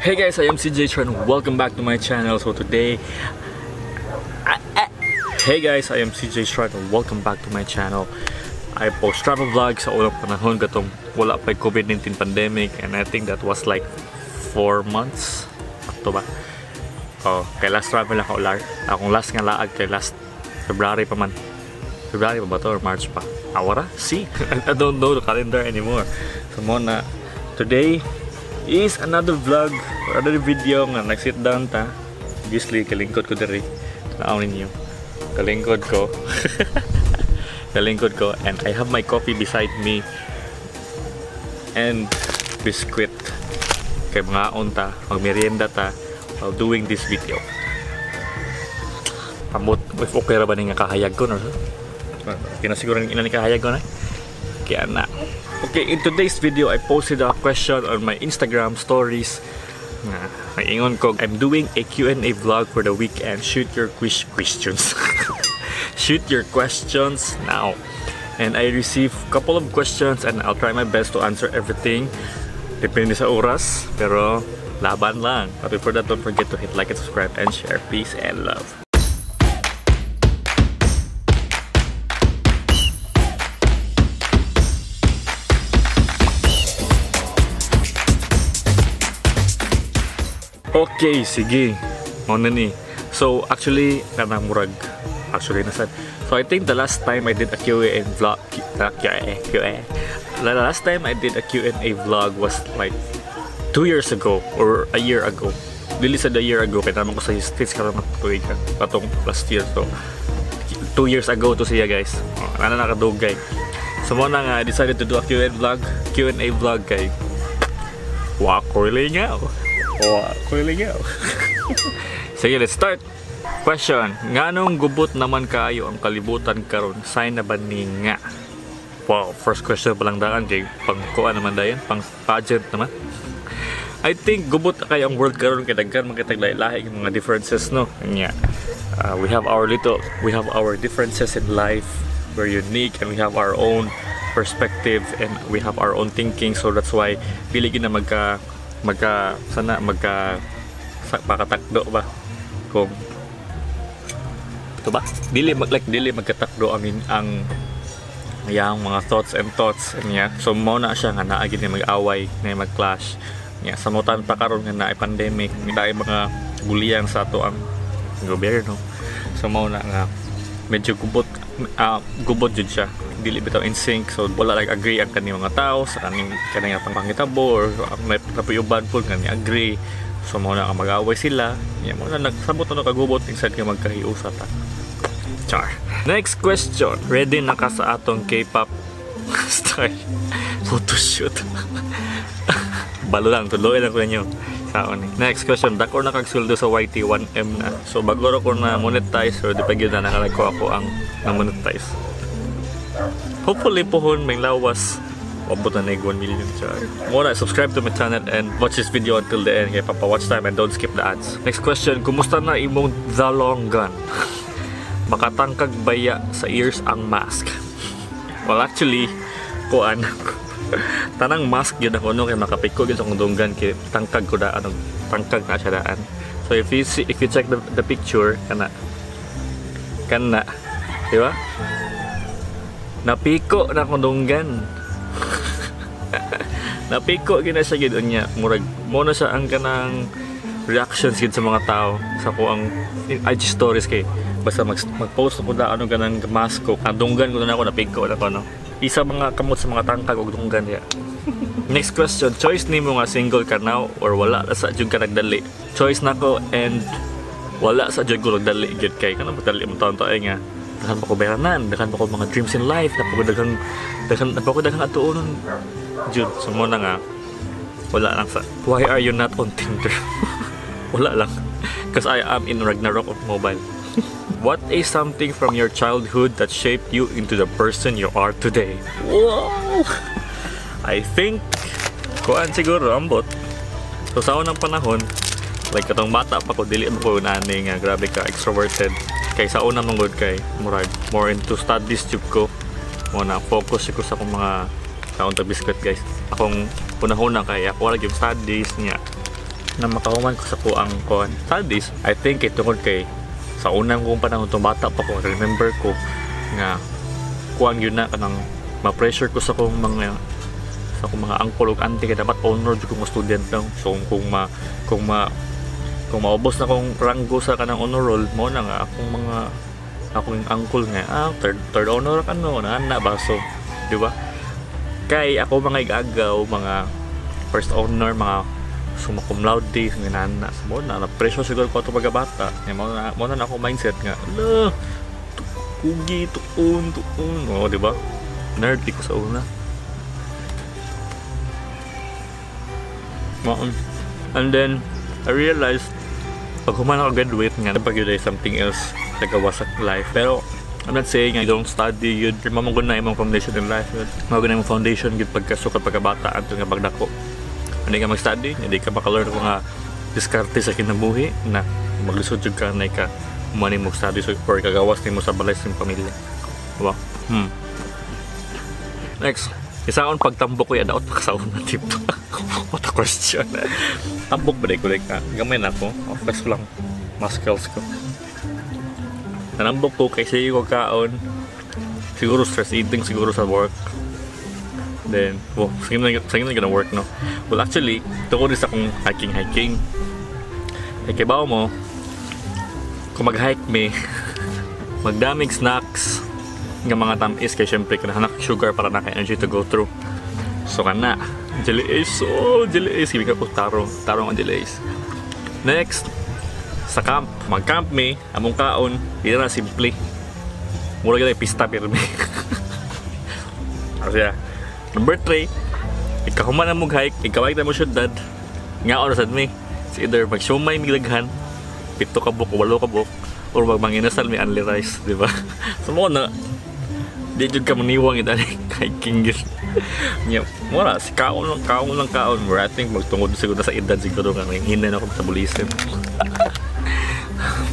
Hey guys, I am CJ Tran. Welcome back to my channel. So today, Hey guys, I am CJ Tran. Welcome back to my channel. I post travel vlogs sa unang panahon katong wala pa COVID-19 pandemic, and I think that was like 4 months. Ato ba? Oh, kay last travel ako ular. Akong last nga laag kay last February pa man. February pa ba to or March pa? Awara? See? I don't know the calendar anymore. So mo na today is another vlog or another video nga nag-sit down ta. Obviously, kalingkod ko diri. Tanaw ninyo. Kalingkod ko. Kalingkod ko, and I have my coffee beside me and biscuit. Kay mga unta, magmerienda ta while doing this video. Pamot, if okay ra ba ni nga kahayag ko no? Okay na siguro ina ni kahayag ko na. Kaya na. Okay, in today's video, I posted a question on my Instagram stories. May ingon ko, I'm doing a Q&A vlog for the weekend. Shoot your questions. Shoot your questions now. And I received a couple of questions and I'll try my best to answer everything. Depende sa oras, pero laban lang. But before that, don't forget to hit like and subscribe and share. Peace and love. Okay, sige. Mao na ni. So, actually, kanang murag. Actually, nasad. So, I think the last time I did a Q&A vlog, Q&A. The last time I did a Q&A vlog was like 2 years ago or a year ago. Dili sa a year ago, kaya naman ko sa States karon tuig ka. Katong last year to. 2 years ago to siya, guys. Ano na kadugay. So, mo na nga, I decided to do a Q&A vlog. Q&A vlog kay wa ko lingaw. Sige, let's start. Question, nganong gubot naman kaayo ang kalibutan karon? Sign na ba ni nga? Wow, first question pa lang daan kay pangkuan naman dayon, pang pageant naman. I think gubot kayo ang world karon kay daghan man kitag lahi-lahi ang mga differences, no? Nya. We have our differences in life. We're unique and we have our own perspective and we have our own thinking, so that's why dili gid na magka makatakdo ba kung ito ba dili dili magkatakdo ang yang mga thoughts and thoughts niya. So mao na siya nga naa gid ni mag-away, na mag-clash niya. Samutan pa karon nga naay pandemic, naay mga guliyang sa ato ang gobyerno. So mao na nga medyo gubot, gubot jud siya, dili bitaw in sync. So wala like agree ang kaning mga tao sa kaning kanang pangitabo or napuyuban pud nga ni agree. So mao na nga mag-away sila. Nya mao na nagsabot na kagubot inside kay magkahiusa ta. Char. Next question. Ready na ka sa atong K-pop style photoshoot? Balo lang, tuloy lang ko ninyo. Saon ni. Next question, dako na kag sweldo sa YT 1M na. So bago ra ko na monetize or di pa gyud na nakalagko ako ang na monetize. Hopefully pohon may lawas wabot na 1 million char. Muna, subscribe to my channel and watch this video until the end kay papa watch time and don't skip the ads. Next question, kumusta na imong the long gun? Makatangkag baya sa ears ang mask? Well, actually, kuan tanang mask gyud ako no kay makapiko gyud sa akong dunggan kay tangkag ko daan, tangkag na siya daan. So if you see, if you check the picture kana kana, di ba? Napiko na akong dunggan. Napiko gyud na siya gyud unya. Murag mo na siya ang kanang reactions gyud sa mga tao sa ko ang IG stories kay basta mag-post ako na ano ganang mask ko. Ang dunggan ko na ako napiko na ko no. Isa mga kamot sa mga tangkag og dunggan diya. Next question, choice nimo nga single ka now or wala sa jud ka nagdali? Choice nako and wala sa jud ko nagdali gyud kay kanang magdali mo taon taay nga daghan pa ko bayranan, daghan pa ko mga dreams in life, napako daghan atuonon jud. So mo na nga wala lang sa. Why are you not on Tinder? Wala lang. Because I am in Ragnarok of mobile. What is something from your childhood that shaped you into the person you are today? Wow! I think kuan siguro ambot. So sa unang panahon, like katong bata pa ko, dili mo ko nani nga grabe ka extroverted. Kay sa una man gud kay murag more into studies jud ko. Mo na focus ko sa akong mga kaon ta biscuit guys. Akong una-una kay ako wala gyud studies niya. Na makahuman ko sa kuang kuan studies. I think ito tungod kay sa unang kong panahon itong bata pa ko, remember ko nga kuan yun na kanang ma-pressure ko sa akong mga uncle ug auntie kay dapat honor jud ko nga student daw. So kung maubos na kong ranggo sa kanang honor roll mo na nga akong mga akong uncle nga third third honor ka no na na ba. So di ba kay ako mga igagaw, mga first honor, mga summa cum laude nga nana. So mo na na pressure siguro ko ato pagkabata. Nya mo na ako mindset nga ala kugi tuon tuon. Oh, di ba, nerd di ko sa una. Maon. And then I realized pag human ako graduate nga pag yun ay something else nagawa sa life. Pero I'm not saying I don't study yun. Pero mao na imong foundation in life yun. Mao na imong foundation yun pagkasukad pagkabata until nga pagdako. Hindi ka mag-study, hindi ka maka-learn mga diskarte sa kinabuhi na maglisod jud ka na ka money mo study so, or kagawas nimo sa balay sa imong pamilya. Diba? Next, isaon pagtambok ko daot pagkasaon na tip. What a question. Tambok ba ko like gamay na ako. Flex ko lang muscles ko. Nanambok ko kay sige ko kaon. Siguro stress eating siguro sa work. Then, well, sige na gonna work, no? Well, actually, tungkol sa akong hiking-hiking. Kay kibaw mo, kung mag-hike me, magdamig snacks nga mga tamis kay syempre kanahanak sugar para naka energy to go through. So kana, Jelly Ace, oh, Jelly Ace, ibig ko taro, taro ang Jelly Ace. Next, sa camp, mag-camp me, among kaon, di na simple. Mura gyud pista pirmi. Kasi number 3, ikahuman na mo hike, ikaw na mo syudad, nga oras sad mi. It's either mag-siomay mig daghan, 7 ka buok, 8 ka buok, or magmanginasal may only rice, di ba? So mo na, di jud ka maniwang ito hiking gyud. Nya, mura si kaon lang kaon lang kaon. Mura, I think magtungod siguro sa edad siguro nga hinay na ako metabolism.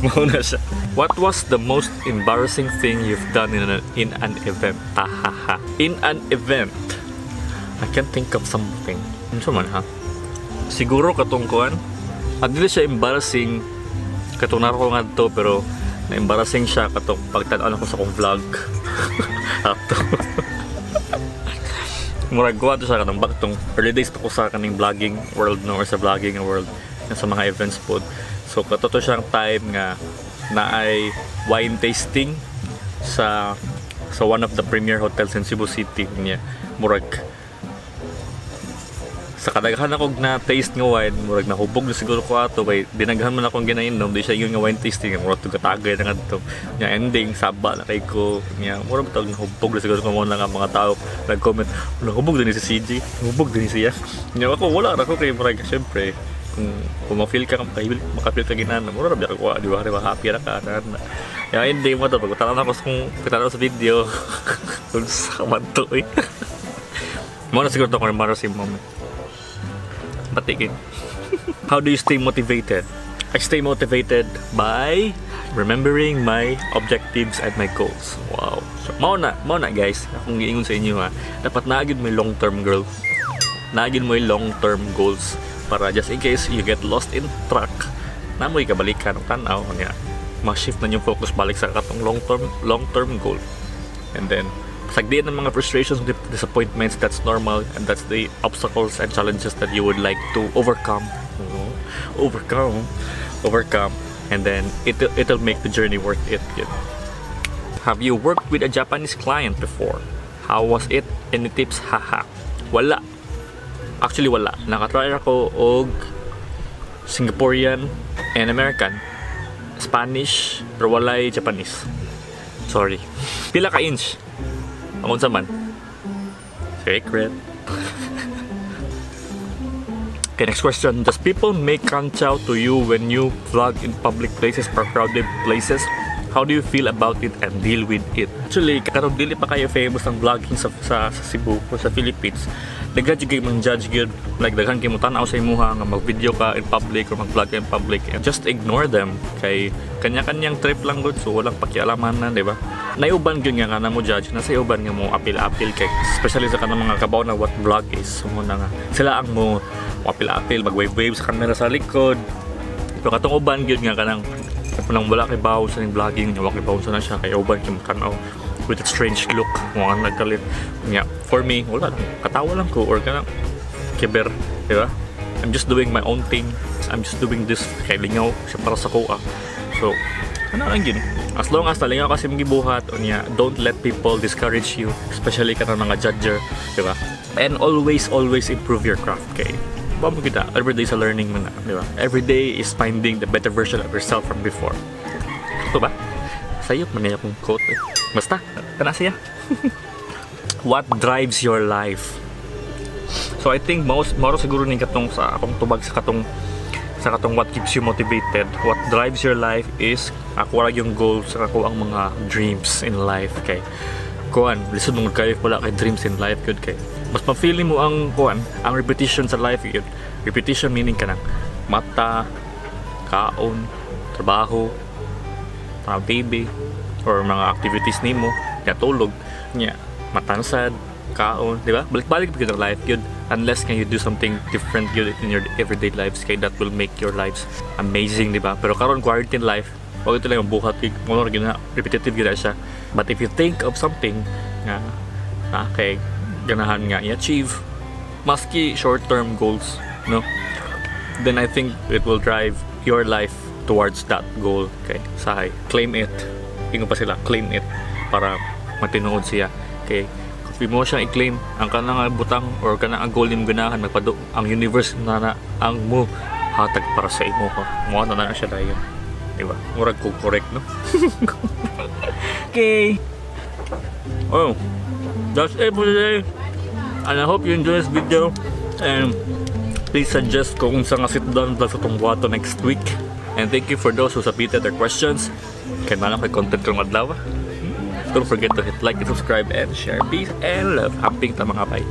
Mao na siya. What was the most embarrassing thing you've done in an event? Ahaha. In an event. I can't think of something. Ano man ha? Siguro katong kuan. At dili siya embarrassing katong naro ko ngadto, pero na-embarrassing siya katong pagtan-aw ako sa akong vlog. Ato. Murag kuha to sa katong baktong early days pa ko sa kaning vlogging world, no, or sa vlogging world na sa mga events pod. So kato to siyang time nga naay wine tasting sa one of the premier hotels in Cebu City niya. Murag sa kadaghan akong na taste nga wine, murag nahubog na siguro ko ato kay dinaghan man akong ginainom. Di siya yung nga wine tasting murag tugatagay na ngadto nya ending saba na kay ko nya murag tawag nahubog na siguro ko. Mo na nga mga tao nag-comment, "Nahubog din si CJ, nahubog din siya." Nya ako wala ra ko kay murag syempre kung ma-feel ka maka-feel ka ginana murag ra ko, di ba? Di ba happy ra ka na ya ending mo to pag tanaw ako sa kung tanaw sa video sa man to eh. Mo na siguro to kung embarrassing moment. Patikin. How do you stay motivated? I stay motivated by remembering my objectives and my goals. Wow. So, mao na guys. Akong giingon sa inyo ha. Dapat naa gyud may long-term goal. Naa gyud mo long-term goals para just in case you get lost in track, naa moy kabalikan og tan-aw niya. Ma-shift na yung focus balik sa katong long-term goal. And then sagdiin ng mga frustrations and disappointments, that's normal and that's the obstacles and challenges that you would like to overcome. Oo. Overcome. Overcome. And then it'll make the journey worth it. Yun. Have you worked with a Japanese client before? How was it? Any tips? Haha. Wala. Actually, wala. Nakatry ako og Singaporean and American. Spanish, pero walay Japanese. Sorry. Pila ka inch? Ang unsa man? Secret. Okay, next question. Does people make kanchaw to you when you vlog in public places or crowded places? How do you feel about it and deal with it? Actually, karon dili pa kayo famous ang vlogging sa Cebu or sa Philippines. Daghan jud kay mang judge gyud. Like daghan kay mo tan-aw sa imuha nga mag-video ka in public or mag-vlog ka in public and just ignore them kay kanya-kanyang trip lang gud, so walang pakialaman na, di ba? Naay uban gyud nga kana mo judge, nasa uban nga mo apil-apil kay especially sa kanang mga kabaw na what vlog is. So mo na nga sila ang mo apil-apil, mag wave wave sa camera sa likod. Pero katong uban gyud nga kanang kanang wala kay bawo sa ning vlogging, wala kay bawo sa na siya kay uban kay makanaw with a strange look mo ang nagkalit nga. For me, wala lang, katawa lang ko or kanang kiber, di ba? I'm just doing my own thing. I'm just doing this kay lingaw siya para sa kuha. So ano lang yun, as long as nalingaw kasi mong gibuhat unya, don't let people discourage you, especially kanang mga judger, di ba? And always, always improve your craft kay ba mo kita, every day sa learning mo na, di ba? Every day is finding the better version of yourself from before. Ito ba? Sayop man niya akong quote eh. Basta, kana siya. What drives your life? So I think most moro siguro ni katong sa akong tubag sa katong what keeps you motivated. What drives your life is ako ra yung goal sa ako ang mga dreams in life kay kuan lisod mo kayo wala kay dreams in life gud kay mas ma-feel mo ang kuan, ang repetition sa life yun. Repetition meaning kanang mata, kaon, trabaho, mga baby or mga activities nimo, nya tulog, nya matansad, kaon, di ba? Balik-balik gyud ang life gyud unless nga you do something different gyud in your everyday lives kay that will make your lives amazing, di ba? Pero karon quarantine life, wag ito lang yung buhat kay mo gyud na repetitive gyud na siya. But if you think of something nga na kay ganahan nga i-achieve, maski short-term goals, no? Then I think it will drive your life towards that goal. Okay, sahay, claim it. Ingon pa sila, claim it para matinuod siya. Okay, kung mo siyang i-claim ang kanang butang or kanang ang goal nimo ganahan magpado ang universe na ang mo hatag para sa imo ko. Mo na na siya dayon. Di ba? Murag ko correct, no? Okay. Oh, that's it for today. And I hope you enjoy this video. And please suggest kung unsa nga sit down vlog sa itong buhato next week. And thank you for those who submitted their questions. Kay na lang kay content karong adlaw. Don't forget to hit like and subscribe and share. Peace and love. Amping ta, mga bay.